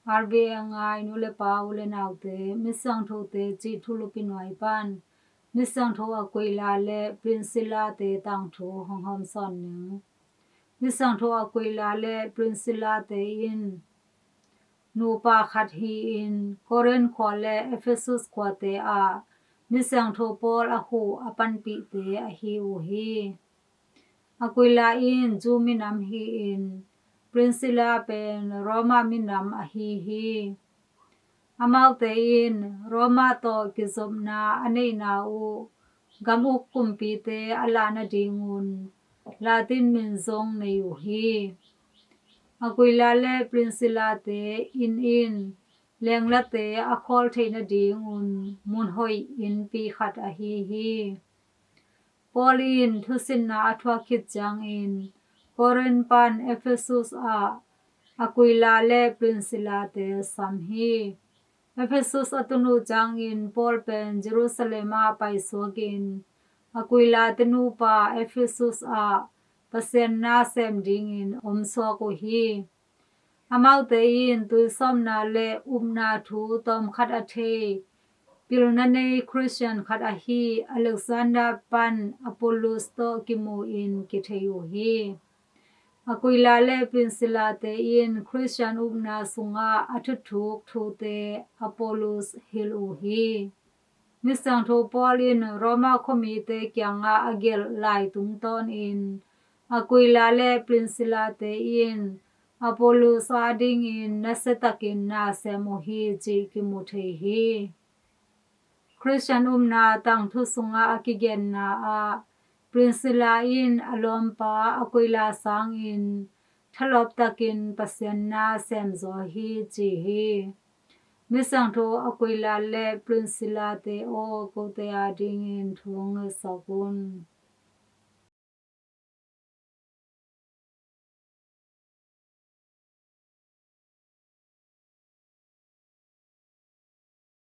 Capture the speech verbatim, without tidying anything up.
R V A ngai nu le pa u le naute, Misiangthote cih thulupi nuai pan Misiangtho Aquila le Priscilla te tangthu hong hawmsawn ning. Misiangtho Aquila le Priscilla te in nupa khat hi-in Korin khua le Ephesus khuate ah Misiangtho Paul a huh a panpihte ahi uh hi. Aquila in Jew minam hi-in Priscilla pen Roma minam ahi hi. Amaute in Roma tawh kizopna a neihna uh gam uk kumpite a lah nadingun Latin min zong nei uh hi. Aquila le Priscilla te inn in lenglate a khawl theih nadingun mun hoih innpi khat ahi hi. Paul in thusinna a thuak khit ciangin Korin pan Ephesus ah Aquila le Priscilla te sam hi. Ephesus a tun uh ciangin Paul pen Jerusalem ah paisuakin Aquila te nupa Ephesus ah Pasian na sem dingin omsuak uh hi. Amaute in tuisawmna le upna thu tawmkhat a thei pilna nei Khristian khat ahi Alexander pan Apollos tawh kimu-in kithei uh hi. Aquila le Priscilla te in Khristian upna sungah a thuthuk thute Apollos hilh uh hi. Misiangtho Paul in Roma khuamite kiangah a gelh lai tungtawnin Aquila le Priscilla te in Apollos adingin nasiatakin na sem uh hi cih kimu thei hi. Khristian upna tangthu sungah a kigenna ah Priscilla in a lawmpa Aquila sangin thalawptakin Pasian na semzaw hi ci hi. Misiangtho Aquila le Priscilla te aw, kote adingin thu hong ngetsak un.